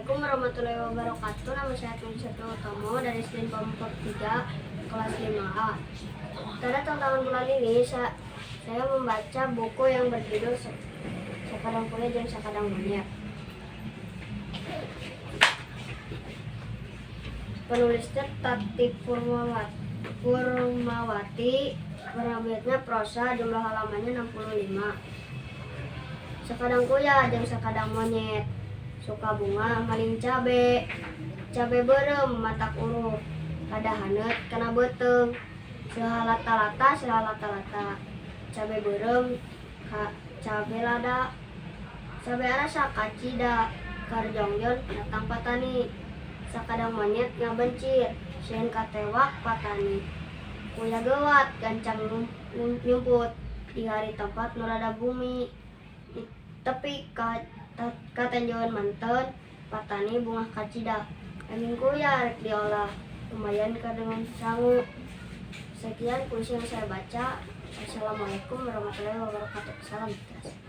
Assalamualaikum warahmatullahi wabarakatuh. Nama saya Tun Seto Utomo dari SDN Pampur 3 kelas 5A. Pada tantangan bulan ini saya membaca buku yang berjudul Sakadang Kuya dan Sakadang Monyet. Penulisnya Tati Purmawati, penerbitnya Prosa, jumlah halamannya 65. Sakadang kuya jeung sakadang monyet suka bunga maling cabe, cabe beureum matak uruh kada haneut kana beuteung, sahalata-lata sahalata-lata, cabe beureum ka cabe lada, cabe arasa kacida keur jongjon datang patani, sakadang monyet ngabencir sieun katewak patani, kuya geuwat gancang nyumput di hari tempat nu rada bumi tepi ka katenjoeun manten, patani bungah kacida, daging kuya rek diolah lumayan kadeungeun sangu. Sekian puisi yang saya baca. Wassalamualaikum warahmatullahi wabarakatuh. Salam literasi.